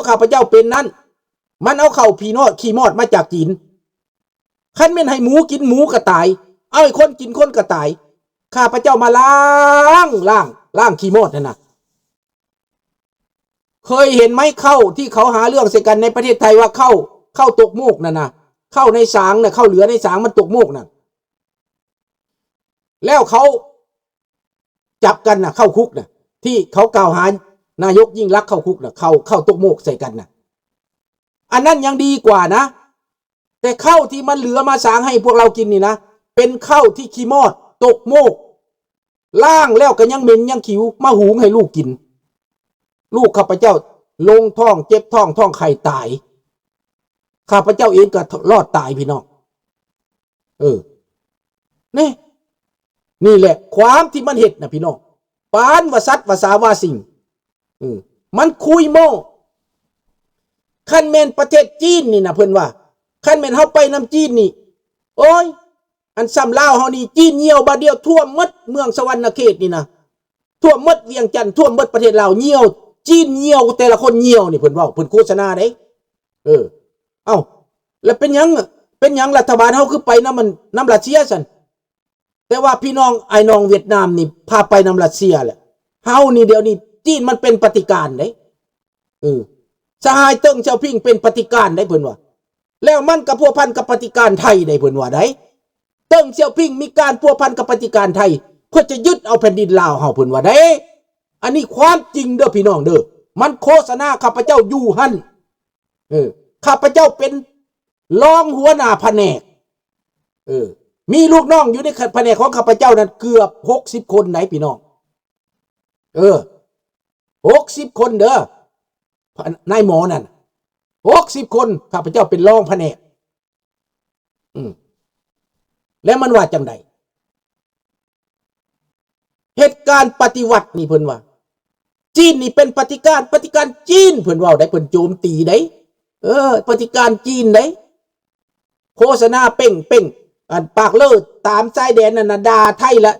ຂ້າພະເຈົ້າເປັນນັ້ນ ມັນເອົາເຂົ້າຜີມອດ ຂີ້ມອດມາຈາກຈີນ. ຄັນແມ່ນໃຫ້ໝູກິນໝູກໍຕາຍ ເອົາໃຫ້ຄົນກິນຄົນກໍຕາຍ. ຂ້າພະເຈົ້າມາລ້າງ ລ້າງ ລ້າງຂີ້ມອດຫັ້ນນະ. ເຄີຍເຫັນໄໝ ເຂົ້າທີ່ເຂົາຫາເລື່ອງໃສ່ກັນໃນປະເທດໄທວ່າເຂົ້າ ເຂົ້າຕົກໂມກນັ້ນນະ ເຂົ້າໃນສາງນະ ເຂົ້າເຫຼືອໃນສາງມັນຕົກໂມກນັ້ນ ແລ້ວເຂົາຈັບກັນນະ ເຂົ້າຄຸກນະ ທີ່ເຂົາກ່າວຫານາຍົກຍິ່ງລັກເຂົ້າຄຸກນະ ເຂົ້າ ເຂົ້າຕົກໂມກໃສ່ກັນນະ ອັນນັ້ນຍັງດີກວ່ານະ. ແຕ່ເຂົ້າທີ່ມັນເຫຼືອມາສາງໃຫ້ພວກເຮົາກິນນີ້ນະ ເປັນເຂົ້າທີ່ຂີ້ມອດຕົກໂມກ ລ້າງແລ້ວກໍຍັງເໝັນຍັງຂິວ ມາຫຸງໃຫ້ລູກກິນ. ລູກຂ້າພະເຈົ້າລົງທ້ອງເຈັບທ້ອງ ທ້ອງໄຂ້ຕາຍ. ຂ້າພະເຈົ້າເອງກໍລອດຕາຍພີ່ນ້ອງ. ເອີ ນີ້ ນີ້ແຫຼະຄວາມທີ່ມັນເຮັດນະພີ່ນ້ອງ ປານວ່າສັດວ່າສາວ່າສິ່ງ. ເອີ ມັນຄຸຍໂມ້. ຄັນແມ່ນປະເທດຈີນນີ້ນະ ເພິ່ນວ່າ ຄັນແມ່ນເຮົາໄປນຳຈີນນີ້ ໂອ້ຍ ອັນຊ່ຳລາວເຮົານີ້ ຈີນຍ່ຽວບາດດຽວຖ້ວມໝົດເມືອງສະຫວັນນະເຂດນີ້ນະ ຖ້ວມໝົດວຽງຈັນ ຖ້ວມໝົດປະເທດລາວ ຍ່ຽວ ຈີນຍ່ຽວ ແຕ່ລະຄົນຍ່ຽວນີ້ ເພິ່ນເວົ້າ ເພິ່ນໂຄສະນາເດ້. ເອີ ເອົ້າ ແລ້ວເປັນຫຍັງ ເປັນຫຍັງລັດຖະບານເຮົາຄືໄປນຳ ອັນ ນຳຣັດເຊຍຊັ້ນ? ແຕ່ວ່າພີ່ນ້ອງອ້າຍນ້ອງຫວຽດນາມນີ້ພາໄປນຳຣັດເຊຍແຫຼະ. ເຮົານີ້ດຽວນີ້ຈີນມັນເປັນປະຕິການເດ້. ເອີ ສະຫາຍເຕີງເສີ່ຍຜິງເປັນປະຕິການໄດ້ເພິ່ນວ່າ ແລ້ວມັນກໍພົວພັນກັບປະຕິການໄທໄດ້ເພິ່ນວ່າໄດ້. ເຕີງເສີ່ຍຜິງມີການພົວພັນກັບປະຕິການໄທ ເພື່ອຈະຍຶດເອົາແຜ່ນດິນລາວເຮົາເພິ່ນວ່າໄດ້. ອັນນີ້ຄວາມຈິງເດີພີ່ນ້ອງເດີ ມັນໂຄສະນາ ຂ້າພະເຈົ້າຢູ່ຫັ້ນ. ເອີ ຂ້າພະເຈົ້າເປັນ ລອງຫົວໜ້າພະແນກ ເອີ ມີລູກນ້ອງຢູ່ໃນພະແນກຂອງຂ້າພະເຈົ້ານັ້ນເກືອບຫົກສິບຄົນໃດ໋ພີ່ນ້ອງ. ເອີ ຫົກສິບຄົນເດີ ນາຍໝໍນັ້ນ ຫົກສິບຄົນ ຂ້າພະເຈົ້າເປັນລອງພະແນກ. ອືມ ແລ້ວມັນວ່າຈັ່ງໃດ? ເຮັດການປະຕິວັດນີ້ເພິ່ນວ່າ ຈີນນີ້ເປັນປະຕິການ ປະຕິການຈີນ ເພິ່ນເວົ້າໄດ໋ ເພິ່ນໂຈມຕີໄດ໋ ເອີ ປະຕິການຈີນໄດ໋ ໂຄສະນາເປັ່ງໆ ອັນປາກເລີຕາມຊາຍແດນນັ້ນນະ ດ່າໄທລະ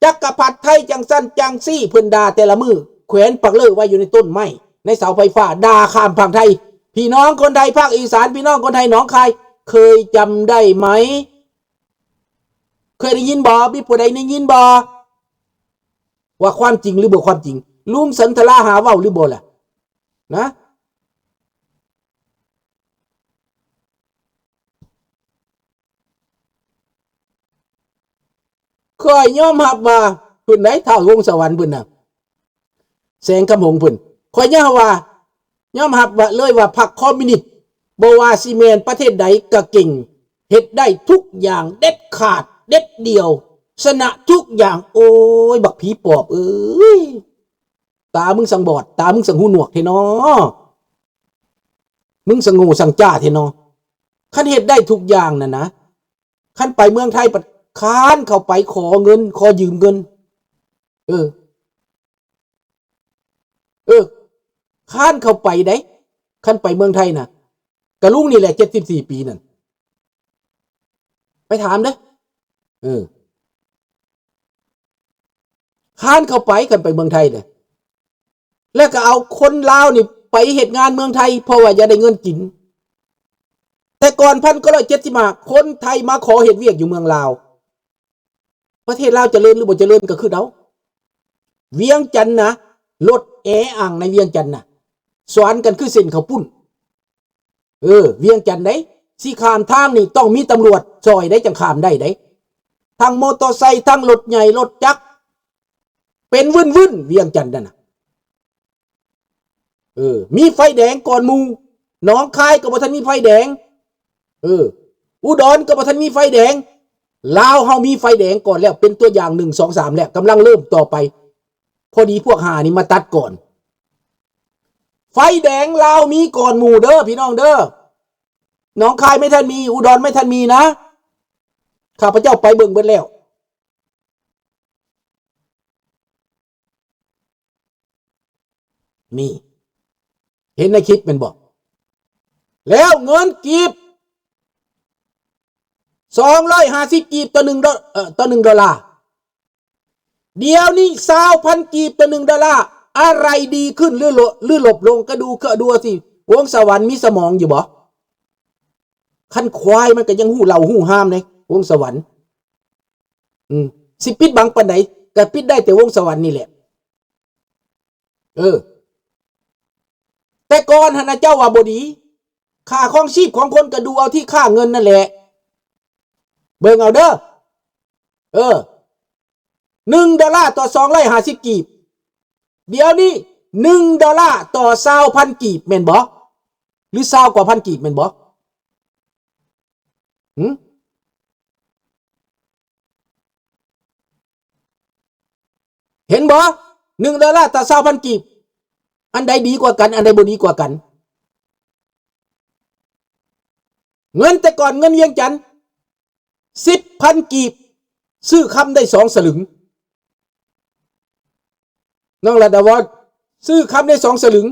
ຈັກກະພັດໄທຈັ່ງຊັ້ນຈັ່ງຊີ້ ເພິ່ນດ່າແຕ່ລະມື້ ແຂວນປາກເລີໄວ້ຢູ່ໃນຕົ້ນໄມ້ ໃນເສົາໄຟຟ້າ ດ່າຂ້າມຝັ່ງໄທ. ພີ່ນ້ອງຄົນໄທພາກອີສານ ພີ່ນ້ອງຄົນໄທໜອງຄາຍ ເຄີຍຈຳໄດ້ໄໝ? ເຄີຍໄດ້ຍິນບໍ່? ມີຜູ້ໃດໄດ້ຍິນບໍ່? ວ່າຄວາມຈິງຫຼືບໍ່ຄວາມຈິງ? ລຸງສັນທະລາຫາເວົ້າຫຼືບໍ່ລະ? ນະ? ຂ້ອຍຍອມຮັບວ່າ ເພິ່ນໄດ້ ທ້າວວົງສະຫວັນເພິ່ນນະ ແສງຄຳຫົງເພິ່ນ ຂ້ອຍຍອມຮັບວ່າ ຍອມຮັບວ່າ ເລີຍວ່າພັກຄອມມິວນິດ ບໍ່ວ່າຊິແມ່ນປະເທດໃດກະເກັ່ງ ເຮັດໄດ້ທຸກຢ່າງເດັດຂາດເດັດດ່ຽວ ຊະນະທຸກຢ່າງ. ໂອ້ຍ ບັກຜີປອບເອີຍ ຕາມຶງສັງບອດ ຕາມຶງສັງຫູໜວກແທ້ນໍ ມຶງສັງໂງ່ສັງຈ້າແທ້ນໍ. ຄັນເຮັດໄດ້ທຸກຢ່າງນັ້ນນະ ຄັນໄປເມືອງໄທ ປະ ຄ້ານເຂົ້າໄປຂໍເງິນ ຂໍຢືມເງິນ ເອີ ເອີ ຄ້ານເຂົ້າໄປໄດ໋ ຄັນໄປເມືອງໄທນະ ກະລຸງນີ້ແຫຼະ ເຈັດສິບສີ່ປີນັ້ນ ໄປຖາມເດີ້ ເອີ ຄ້ານເຂົ້າໄປ ຄັນໄປເມືອງໄທນະ ແລ້ວກໍເອົາຄົນລາວນີ້ໄປເຮັດງານເມືອງໄທ ເພາະວ່າຢາກໄດ້ເງິນກິນ. ແຕ່ກ່ອນພັນເກົ້າຮ້ອຍເຈັດສິບຫ້າ ຄົນໄທມາຂໍເຮັດວຽກຢູ່ເມືອງລາວ. ປະເທດລາວຈະເລີນຫຼືບໍ່ຈະເລີນກໍຄິດເອົາ. ວຽງຈັນນະ ລົດແອອັງໃນວຽງຈັນນະ ສວນກັນຄືເສັ້ນເຂົ້າປຸ້ນ. ເອີ ວຽງຈັນໃດ໋ ຊິຂ້າມທາງນີ້ຕ້ອງມີຕຳຫຼວດຊ່ອຍໃດ໋ ຈັ່ງຂ້າມໄດ້ໃດ໋. ທັງມໍເຕີໄຊ ທັງລົດໃຫຍ່ ລົດຈັກ ເປັນວຶ້ນໆ ວຽງຈັນນັ້ນນະ. ເອີ ມີໄຟແດງກ່ອນໝູ່. ໜອງຄາຍກໍບໍ່ທັນມີໄຟແດງ. ເອີ ອຸດອນກໍບໍ່ທັນມີໄຟແດງ. ລາວເຮົາມີໄຟແດງກ່ອນແລ້ວ ເປັນຕົວຢ່າງ ໜຶ່ງ ສອງ ສາມ ແລ້ວ ກຳລັງເລີ່ມຕໍ່ໄປ. ພໍດີພວກຫ້ານີ້ມາຕັດກ່ອນ. ໄຟແດງລາວມີກ່ອນໝູ່ເດີ ພີ່ນ້ອງເດີ. ໜອງຄາຍໄມ່ທັນມີ ອຸດອນໄມ່ທັນມີນະ. ຂ້າພະເຈົ້າໄປເບິ່ງເບິດແລ້ວ. ນີ້ ເຫັນໃນຄລິບແມ່ນບໍ່? ແລ້ວເງິນກີບ ສອງຮ້ອຍຫ້າສິບກີບຕໍ່ໜຶ່ງໂດ ເອີ ຕໍ່ໜຶ່ງໂດລາ. ດຽວນີ້ ຊາວພັນກີບຕໍ່ໜຶ່ງໂດລາ. ອະໄລດີຂຶ້ນ ຫຼື ໂລ ຫຼື ລົບລົງ? ກະດູກະດູຊິ ວົງສະຫວັນມີສະໝອງຢູ່ບໍ່? ຄັນຄວາຍມັນກໍຍັງຮູ້ເຫຼົ່າຮູ້ຮາມເດ້ ວົງສະຫວັນ. ອືມ ຊິປິດບັງປານໃດ ກໍປິດໄດ້ແຕ່ວົງສະຫວັນນີ້ແຫຼະ. ເອີ ແຕ່ກ່ອນຫັ້ນນະເຈົ້າວ່າບໍ່ດີ ຄ່າຄອງຊີບຂອງຄົນກໍດູເອົາທີ່ຄ່າເງິນນັ້ນແຫຼະ. ເບິ່ງເອົາເດີ ເອີ ໜຶ່ງໂດລາຕໍ່ສອງຮ້ອຍຫ້າສິບກີບ ດຽວນີ້ໜຶ່ງໂດລາຕໍ່ຊາວພັນກີບແມ່ນບໍ່? ຫຼືຊາວກວ່າພັນກີບແມ່ນບໍ່? ຫື? ເຫັນບໍ່? ໜຶ່ງໂດລາຕໍ່ຊາວພັນກີບ ອັນໃດດີກວ່າກັນ? ອັນໃດບໍ່ດີກວ່າກັນ? ເງິນແຕ່ກ່ອນເງິນວຽງຈັນ ສິບພັນກີບ ຊື້ຄຳໄດ້ສອງສະລຶງ. ນ້ອງລັດດາວອນ ຊື້ຄຳໄດ້ສອງສະລຶງ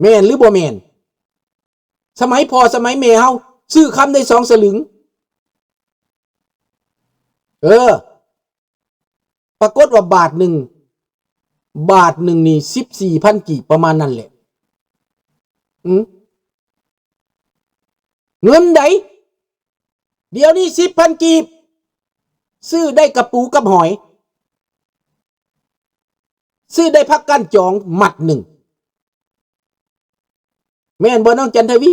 ແມ່ນຫຼືບໍ່ແມ່ນ? ສະໄໝພໍ່ສະໄໝແມ່ເຮົາ ຊື້ຄຳໄດ້ສອງສະລຶງ. ເອີ ປາກົດວ່າບາດໜຶ່ງ ບາດໜຶ່ງນີ້ສິບສີ່ພັນກີບ ປະມານນັ້ນແຫຼະ. ອືມ ເງິນໃດ? ດຽວນີ້ສິບພັນກີບ ຊື້ໄດ້ກະປູກັບຫອຍ ຊື້ໄດ້ຜັກກ້ານຈອງມັດໜຶ່ງ. ແມ່ນບໍ່ນ້ອງຈັນທະວີ?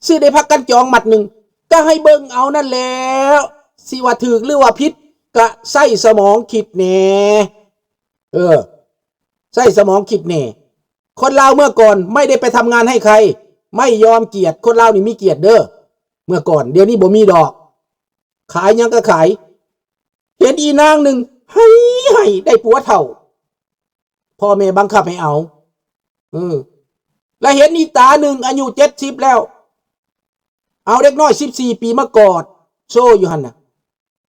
ຊື້ໄດ້ຜັກກ້ານຈອງມັດໜຶ່ງ ກໍໃຫ້ເບິ່ງເອົານັ້ນແຫຼ້ວ ຊິວ່າຖືກຫຼືວ່າຜິດ ກະໃຊ້ສະໝອງຄິດແດ່. ເອີ ໃຊ້ສະໝອງຄິດແດ່. ຄົນລາວເມື່ອກ່ອນໄມ່ໄດ້ໄປທຳງານໃຫ້ໃຄ ໄມ່ຍອມກຽດ. ຄົນລາວນີ້ມີກຽດເດີ ເມື່ອກ່ອນ. ດຽວນີ້ບໍ່ມີດອກ ຂາຍຫຍັງກໍຂາຍ. ເຫັນອີນາງໜຶ່ງໄຫ້ໆ ໄດ້ຜົວເຖົ້າ ພໍ່ແມ່ບັງຄັບໃຫ້ເອົາ. ເອີ ແລະເຫັນອີຕາໜຶ່ງອາຍຸເຈັດສິບແລ້ວ ເອົາເດັກນ້ອຍສິບສີ່ປີມາກອດໂຊຢູ່ຫັ້ນນະ.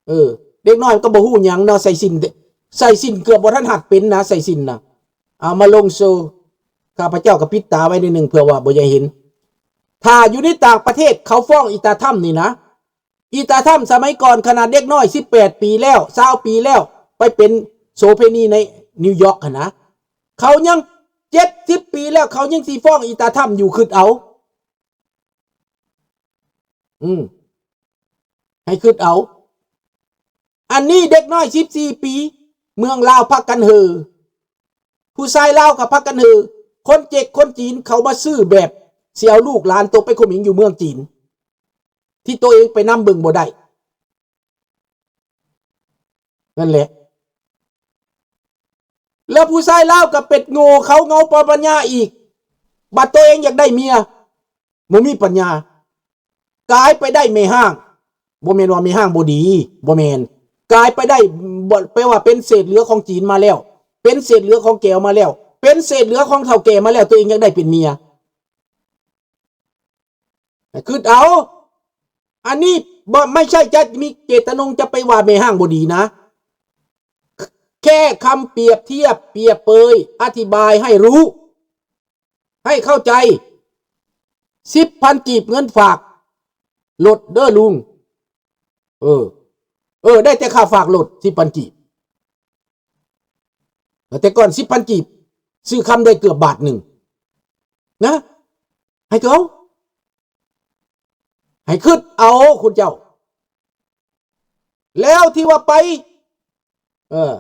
ເອີ ເດັກນ້ອຍມັນກໍບໍ່ຮູ້ຫຍັງເນາະ ໃສ່ສິ້ນ ໃສ່ສິ້ນເກືອບບໍ່ທັນຫັດເປັນນະ ໃສ່ສິ້ນນະ ເອົາມາລົງໂຊ. ຂ້າພະເຈົ້າກໍປິດຕາໄວ້ໜ້ອຍໜຶ່ງ ເພື່ອວ່າບໍ່ຢາກເຫັນ. ຖ້າຢູ່ໃນຕ່າງປະເທດເຂົາຟ້ອງອີຕາທຳນີ້ນະ ອີຕາທຳສະໄໝກ່ອນ ຂະໜາດເດັກນ້ອຍສິບແປດປີແລ້ວ ຊາວປີແລ້ວ ໄປເປັນໂສເພນີໃນນິວຢອກຫັ້ນນະ ເຂົາຍັງ ເຈັດສິບປີແລ້ວ ເຂົາຍັງຊິຟ້ອງອີຕາທຳຢູ່. ຄິດເອົາ ອືມ ໃຫ້ຄິດເອົາ. ອັນນີ້ເດັກນ້ອຍສິບສີ່ປີ ເມືອງລາວພາກັນເຫີ ຜູ້ຊາຍລາວກໍພາກັນເຫີ. ຄົນເຈັກຄົນຈີນເຂົາມາຊື້ແບບຊິເອົາລູກຫຼານໂຕໄປຂົ່ມເຫງຢູ່ເມືອງຈີນ ທີ່ໂຕເອງໄປນຳເບິ່ງບໍ່ໄດ້ ນັ້ນແຫຼະ. ແລ້ວຜູ້ຊາຍລາວກໍເປັດໂງ່ ເຂົາເງົາບໍ່ປັນຍາອີກ ບັດໂຕເອງຢາກໄດ້ເມຍ ບໍ່ມີປັນຍາ ກາຍໄປໄດ້ແມ່ຮ້າງ. ບໍ່ແມ່ນວ່າແມ່ຮ້າງບໍ່ດີ ບໍ່ແມ່ນ ກາຍໄປໄດ້ ບໍ່ ແປວ່າເປັນເສດເຫຼືອຂອງຈີນມາແລ້ວ ເປັນເສດເຫຼືອຂອງແກວມາແລ້ວ ເປັນເສດເຫຼືອຂອງເຖົ້າແກ່ມາແລ້ວ ໂຕເອງຢາກໄດ້ເປັນເມຍ. ໃຫ້ຄິດເອົາ ອັນນີ້ບໍ່ ໄມ່ໃຊ່ຈະມີເຈດຕະນງຈະໄປວ່າແມ່ຮ້າງບໍ່ດີນະ ແຄ່ຄຳປຽບທຽບ ປຽບເປີຍ ອະທິບາຍໃຫ້ຮູ້ ໃຫ້ເຂົ້າໃຈ. ສິບພັນກີບເງິນຝາກລົດເດີລຸງ. ເອີ ເອີ ໄດ້ແຕ່ຄ່າຝາກລົດສິບພັນກີບ. ແຕ່ກ່ອນສິບພັນກີບ ຊື້ຄຳໄດ້ເກືອບບາດໜຶ່ງນະ ໃຫ້ເຂົາ ໃຫ້ຄິດເອົາຄຸນເຈົ້າ. ແລ້ວທີ່ວ່າໄປ ເອີ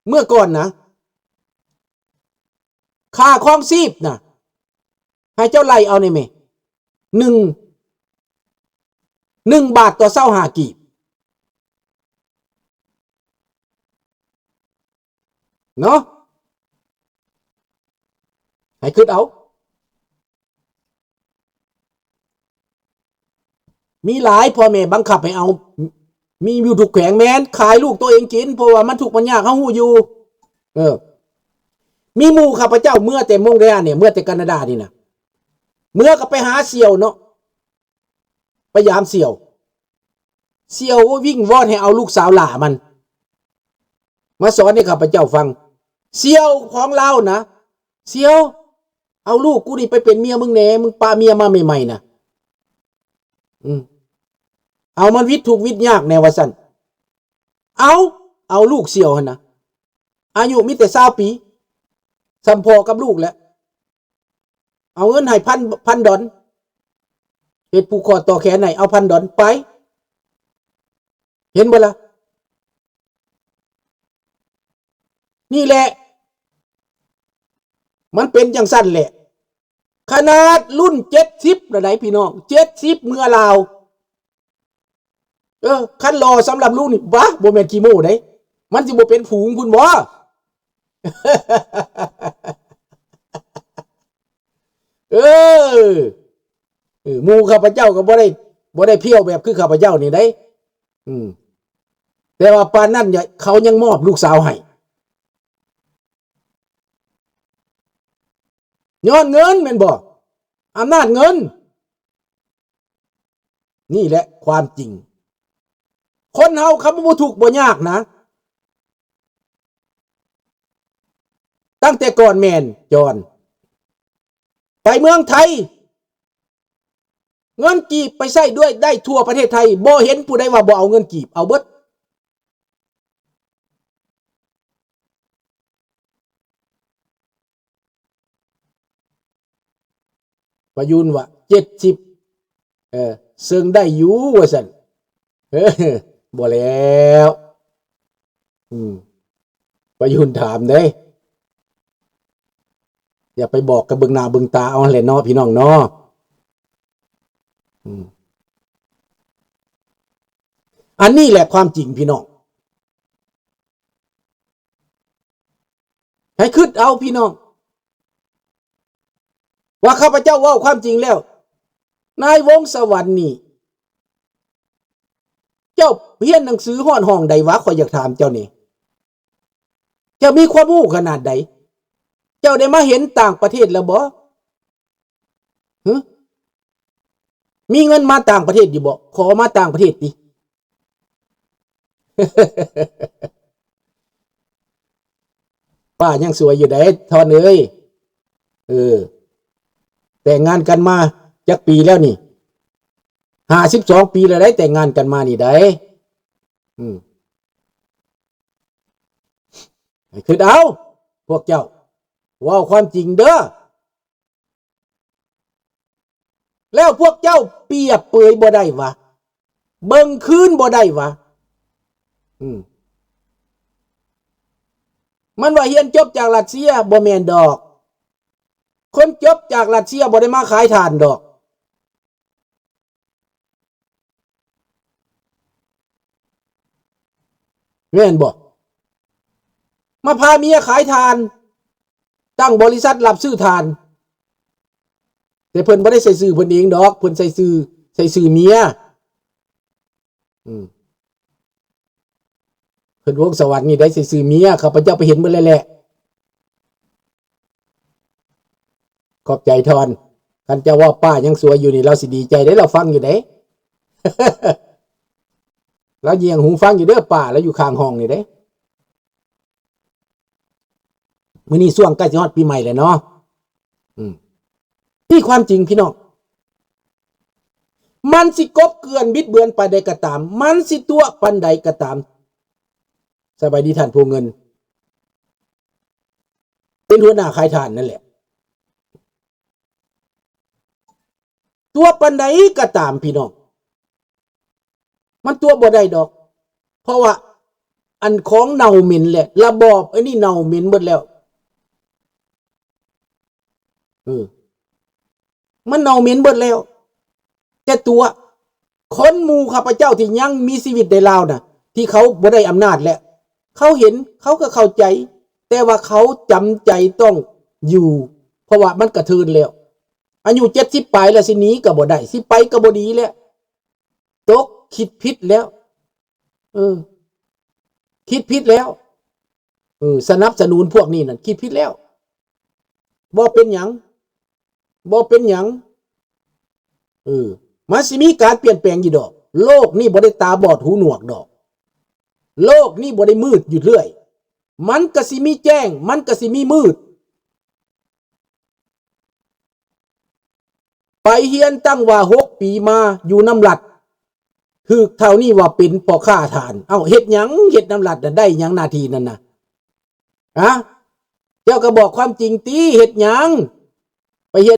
ເມື່ອກ່ອນນະ ຄ່າຄອງຊີບນະ ໃຫ້ເຈົ້າໄລ່ເອົາແດ່ແມ ໜຶ່ງ ໜຶ່ງບາດຕໍ່ຊາວຫ້າກີບ ເນາະ ໃຫ້ຄິດເອົາ. ມີຫຼາຍພໍ່ແມ່ບັງຄັບໃຫ້ເອົາ ມີຢູ່ທຸກແຂວງ. ແມ່ນ ຂາຍລູກໂຕເອງກິນ ເພາະວ່າມັນທຸກມັນຍາກ ເຮົາຮູ້ຢູ່. ເອີ ມີໝູ່ຂ້າພະເຈົ້າເມືອແຕ່ມົງເຣຍນີ້ ເມືອແຕ່ການາດານີ້ນະ ເມືອກໍໄປຫາສ່ຽວເນາະ ໄປຢາມສ່ຽວ ສ່ຽວວິງວອນໃຫ້ເອົາລູກສາວຫຼ້າມັນມາສອນໃຫ້ຂ້າພະເຈົ້າຟັງ. ສ່ຽວຂອງລາວນະ ສ່ຽວ ເອົາລູກກູນີ້ໄປເປັນເມຍມຶງແດ່ ມຶງປະເມຍມາໃໝ່ໆນະ ອືມ ເອົາມັນວິດທຸກວິດຍາກແດ່ວ່າຊັ້ນ. ເອົາ ເອົາລູກສ່ຽວຫັ້ນນະ ອາຍຸມີແຕ່ຊາວປີ ສ່ຳພໍ່ກັບລູກແຫຼະ. ເອົາເງິນໃຫ້ພັນ ພັນດອນ ເຮັດຜູກຄໍຕໍ່ແຂນໃຫ້ ເອົາພັນດອນໄປ ເຫັນບໍ່ລະ? ນີ້ແຫຼະ ມັນເປັນຈັ່ງຊັ້ນແຫຼະ ຂະໜາດລຸ້ນເຈັດສິບແລ້ວໃດ໋ພີ່ນ້ອງ ເຈັດສິບເມືອລາວ ເອີ ຄັນຫຼໍ່ສຳລັບລຸງນີ້ ບາ ບໍ່ແມ່ນຂີ້ໂມ້ເດ້ ມັນຊິບໍ່ເປັນຝູງພຸ້ນບໍ? ເອີ ເອີ ໝູ່ຂ້າພະເຈົ້າກໍບໍ່ໄດ້ ບໍ່ໄດ້ພຽວແບບຄືຂ້າພະເຈົ້ານີ້ເດ້ ອືມ ແຕ່ວ່າປານນັ້ນ ເຂົາຍັງມອບລູກສາວໃຫ້ ຍ້ອນເງິນແມ່ນບໍ່? ອຳນາດເງິນ ນີ້ແຫຼະຄວາມຈິງ ຄົນເຮົາຄຳວ່າບໍ່ທຸກບໍ່ຍາກນະ ຕັ້ງແຕ່ກ່ອນແມ່ນຈອນ ໄປເມືອງໄທ ເງິນກີບໄປໃຊ້ດ້ວຍ ໄດ້ທົ່ວປະເທດໄທ ບໍ່ເຫັນຜູ້ໃດວ່າບໍ່ເອົາເງິນກີບ ເອົາເບິດ. ປະຍຸນວ່າເຈັດສິບ ເອີ ເຊິ່ງໄດ້ຢູ່ວ່າຊັ້ນ ເອີ ບໍ່ແລ້ວ ອືມ ປະຍຸນຖາມເດ້ ຢ່າໄປບອກກັບເບິ່ງໜ້າເບິ່ງຕາເອົາຫັ້ນແຫຼະເນາະ ພີ່ນ້ອງເນາະ ອືມ ອັນນີ້ແຫຼະຄວາມຈິງ ພີ່ນ້ອງ. ໃຫ້ຄິດເອົາພີ່ນ້ອງ ວ່າຂ້າພະເຈົ້າເວົ້າຄວາມຈິງແລ້ວ ນາຍວົງສະຫວັນນີ້ ເຈົ້າຮຽນໜັງສືຮອດຫ້ອງໃດວະ? ຂ້ອຍຢາກຖາມເຈົ້ານີ້ ເຈົ້າມີຄວາມຮູ້ຂະໜາດໃດ? ເຈົ້າໄດ້ມາເຫັນຕ່າງປະເທດແລ້ວບໍ່? ຫຶ? ມີເງິນມາຕ່າງປະເທດຢູ່ບໍ່? ຂໍມາຕ່າງປະເທດຕິ. ປ້າຍັງສວຍຢູ່ໃດ໋ ທອນເອີຍ. ເອີ ແຕ່ງງານກັນມາຈັກປີແລ້ວນີ້? ຫ້າສິບສອງປີແລ້ວໃດ໋ ແຕ່ງງານກັນມານີ້ໃດ໋. ອືມ ໃຫ້ຄິດເອົາ ພວກເຈົ້າ ເວົ້າຄວາມຈິງເດີ້. ແລ້ວພວກເຈົ້າປຽບເປີຍບໍ່ໄດ້ຫວາ? ເບິ່ງຄືນບໍ່ໄດ້ຫວາ? ອືມ ມັນວ່າຮຽນຈົບຈາກຣັດເຊຍ ບໍ່ແມ່ນດອກ. ຄົນຈົບຈາກຣັດເຊຍບໍ່ໄດ້ມາຂາຍຖ່ານດອກ. ແມ່ນບໍ່? ມາພາເມຍຂາຍຖ່ານ ຕັ້ງບໍລິສັດຮັບຊື້ຖ່ານ ແຕ່ເພິ່ນບໍ່ໄດ້ໃສ່ຊື່ເພິ່ນເອງດອກ ເພິ່ນໃສ່ຊື່ ໃສ່ຊື່ເມຍ. ອືມ ເພິ່ນວົງສະຫວັນນີ້ໄດ້ໃສ່ຊື່ເມຍ ຂ້າພະເຈົ້າໄປເຫັນເບິດແລ້ວແຫຼະ. ຂອບໃຈທ່ອນ. ຄັນເຈົ້າເວົ້າປ້າຍັງສວຍຢູ່ນີ້ ລາວຊິດີໃຈເດ້ ລາວຟັງຢູ່ເດ້. ລາວຢຽງຫູຟັງຢູ່ເດີ ປ້າລາວຢູ່ຂ້າງຫ້ອງນີ້ເດ້. ມື້ນີ້ຊ່ວງໃກ້ຊິຮອດປີໃໝ່ແລ້ວເນາະ. ອືມ ນີ້ຄວາມຈິງພີ່ນ້ອງ. ມັນຊິກົບເກື່ອນບິດເບືອນປານໃດກໍຕາມ ມັນຊິຕົວະປານໃດກໍຕາມ. ສະບາຍດີທ່ານຜູ້ເງິນ ເປັນຫົວໜ້າຂາຍຖ່ານນັ້ນແຫຼະ. ຕົວະປານໃດກໍຕາມພີ່ນ້ອງ ມັນຕົວະບໍ່ໄດ້ດອກ ເພາະວ່າອັນຂອງເນົ່າເໝັນແຫຼະ ລະບອບອັນນີ້ເນົ່າເໝັນເບິດແລ້ວ. ເອີ ມັນເນົ່າເໝັນເບິດແລ້ວ. ແຕ່ຕົວະ ຄົນໝູ່ຂ້າພະເຈົ້າທີ່ຍັງມີຊີວິດໃນລາວນະ ທີ່ເຂົາບໍ່ໄດ້ອຳນາດແລ້ວ ເຂົາເຫັນ ເຂົາກໍເຂົ້າໃຈ ແຕ່ວ່າເຂົາຈຳໃຈຕ້ອງຢູ່ ເພາະວ່າມັນກະເທີນແລ້ວ. ອາຍຸເຈັດສິບປາຍແລ້ວ ຊິໜີກໍບໍ່ໄດ້ ຊິໄປກໍບໍ່ດີແລ້ວ. ຕົກ ຄິດຜິດແລ້ວ. ເອີ ຄິດຜິດແລ້ວ. ເອີ ສະໜັບສະໜູນພວກນີ້ນັ້ນ ຄິດຜິດແລ້ວ. ບໍ່ເປັນຫຍັງ ບໍ່ເປັນຫຍັງ. ເອີ ມັນຊິມີການປ່ຽນແປງຢູ່ດອກ. ໂລກນີ້ບໍ່ໄດ້ຕາບອດຫູໜວກດອກ. ໂລກນີ້ບໍ່ໄດ້ມືດຢູ່ເລື້ອຍ. ມັນກະຊິມີແຈ້ງ ມັນກະຊິມີມືດ. ໄປຮຽນຕັ້ງວ່າຫົກປີມາຢູ່ນຳລັດ ຖືກເທົ່ານີ້ວ່າເປັນພໍ່ຄ້າຖ່ານ. ເອົ້າ ເຮັດຫຍັງ ເຮັດນຳລັດນະ ໄດ້ຫຍັງໜ້າທີ່ນັ້ນນະ? ຮະ? ເຈົ້າກໍບອກຄວາມຈິງຕິ ເຮັດຫຍັງ? ໄປຮຽນ